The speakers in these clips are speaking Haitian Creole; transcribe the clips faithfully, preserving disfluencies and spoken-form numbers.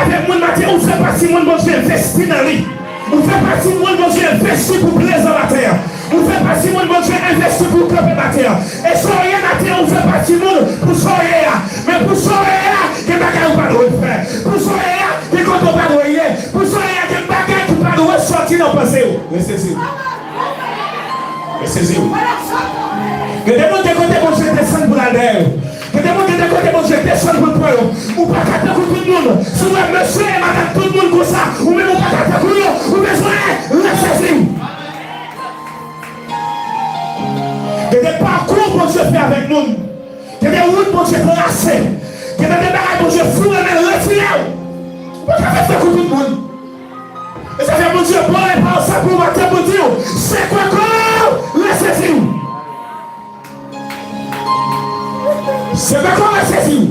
avèk moun maten, ou fè pati moun Bondye envesti nan li. Ou fè pati moun Bondye envesti pou plezan maten an. Ou fè pati moun Bondye envesti pou kanpe maten an. E sa w ye maten an, ou fè pati moun pou sa w ye a. Men pou sa w ye a, gen bagay ou pa dwe fè. Pou sa w ye a, gen kote w pa dwe ye. Pou sa w ye a, gen bagay ki pa dwe sòti nan panse w. Resezi w. Resezi w. Gen de moun gen kote Bondye desann pou l al dèyè yo. Gen de moun gen de kote Bondye desann pou l pran yo. Ou pa ka tankou tout moun. Si w wè mesye e madanm tout moun konsa, ou menm ou pa ka tankou yo. Ou bezwen resezi w. Gen de pakou Bondye fè avèk moun. Gen de wout Bondye trase. Gen de bagay Bondye foure men l retire w. Ou pa ka fè tankou tout moun. E sa fè Bondye pran repa sa pou w maten pou di w, se kòkò, resezi w. Se kòkò, resezi w.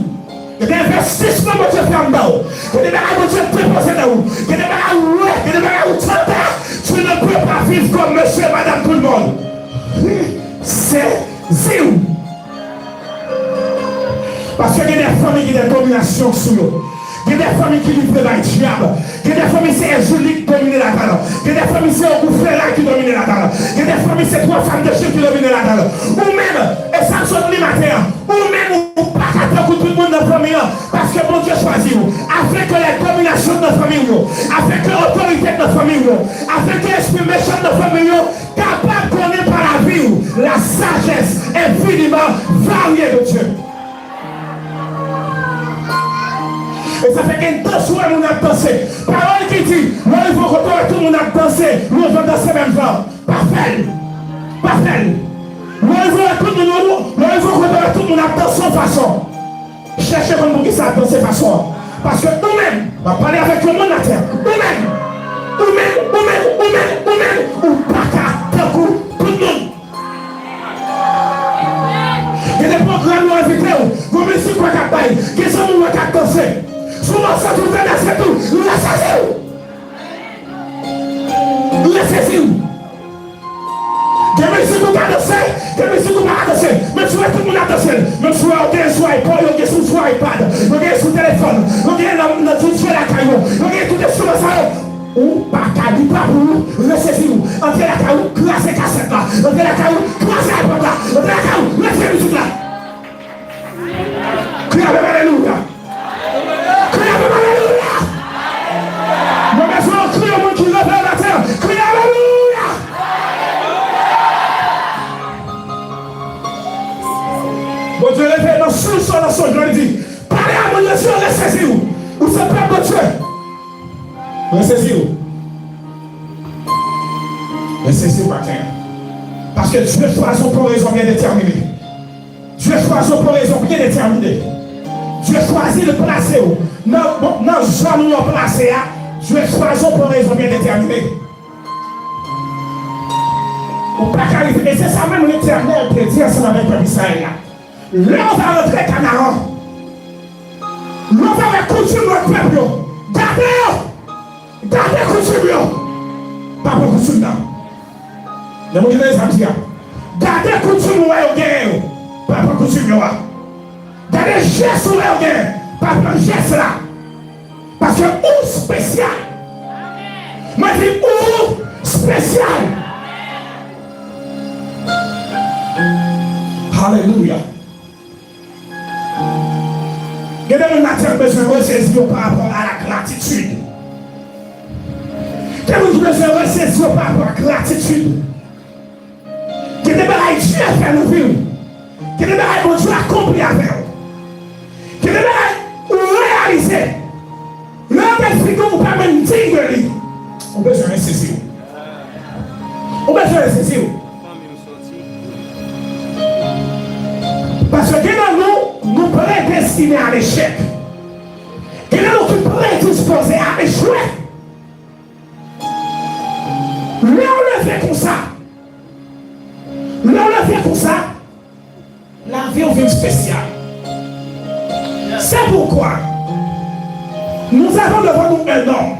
Gen de envestisman Bondye fè anndan w. Gen de bagay Bondye depoze nan ou. Gen de bagay ou wè, gen de bagay ou tande. Tu ne peux pas vivre comme monsieur et madame tout le monde. Sezi w. Paske gen de fanmi ki gen dominasyon sou yo. Gen de fanmi ki livre bay dyab. Gen de fanmi se Ejili ki domine ladan l. Gen de fanmi se Ogou Fela ki domine ladan l. Gen de fanmi se twa fanm de Chim ki domine ladan l. Ou menm, e sa m sot li maten an, ou menm ou pa ka tankou tout moun nan fanmi an, paske Bondye chwazi w. Afin ke lè dominasyon nan fanmi w yo, afin ke otorite nan fanmi w yo, afin ke espri mechan nan fanmi w yo, kapab konnen pa lavi w la sagesse infiniment variée de Dieu. E sa fè gen dans ou wè moun ap danse. Pawòl ki di, lè w rive yon kote w wè tout moun ap danse, yon jan danse menm jan. Pa fè l. Pa fè l. Lè w rive wè tout moun, lè w rive yon kote w wè tout moun ap danse yon fason. Chèche konn poukisa w ap danse fason an. Paske ou menm, m ap pale avèk yon moun atè, ou menm, ou menm, ou menm, ou menm, ou menm, ou pa ka tankou tout moun. Gen de pwogram yo envite w, gon mizik w wè k ap bay, gen zanmi w wè k ap danse. Si w santi w tandans tou, resezi w. Resezi w. Gen mizik ou ka danse, gen mizik ou pa ka danse. Menm si w wè tout moun ap danse l, menm si w wè yo gen sou iPod, yo gen sou, sou iPad, yo gen sou telefòn, yo gen nan, nan D J lakay yo, yo gen tout enstriman sa yo. Ou pa ka, li pa pou ou, resezi w. Antre lakay ou, kraze kasèt la. Antre lakay ou, kraze iPod la. Antre lakay ou, retire mizik la. Kriye avè m, alelouya. Kriye avè m, alelouya. Mwen bezwen w kriye, moun ki leve maten an. Kriye alelouya. Bondye leve nan sonm sa, nan sonm, li di, pale a moun yo, di yo resezi w. Ou se pèp Bondye. Resezi w. Resezi w maten an. Paske Dye chwazi w pou yon rezon byen detèmine. Dye chwazi w pou yon rezon byen detèmine. Dye chwazi l plase w nan, nan zòn ou an plase a. Dye chwazi w pou yon rezon byen detèmine. Ou pa ka rive. E se sa menm Letènèl te di ansanm avèk pèp Izrayèl la. Lè w va rantre Kanaran, lè w va wè koutim lòt pèp yo, gade yo, gade koutim yo, pa pran koutim nan. Nan moun ki tande sa m di a, gade koutim ou wè yo genyen yo, pa pran koutim yo a. Gade jès ou wè yo genyen, pa pran jès la. Paske ou espesyal. Mwen di ou espesyal. Alelouya. Gen de moun maten bezwen resezi yo pa rapò a la gratitid. Gen moun ki bezwen resezi yo pa rapò a gratitid. Gen de bagay Dye fè nan vi w. Gen de bagay Bondye akonpli avè w. Gen de bagay ou reyalize. Lè yo te eksplike w, ou pa menm diy de li. Ou bezwen resezi w. Ou bezwen resezi w. Paske gen nan nou, nou predestine a lechèk. Gen nan nou ki predispoze a echwe. Lè w leve konsa, lè w leve konsa, lavi w vin espesyal. C'est pourquoi nous avons devant nous un homme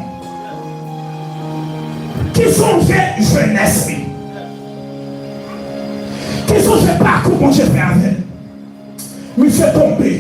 ki sonje jenès li, ki sonje pakou Bondye fè avè l. Misye tonbe.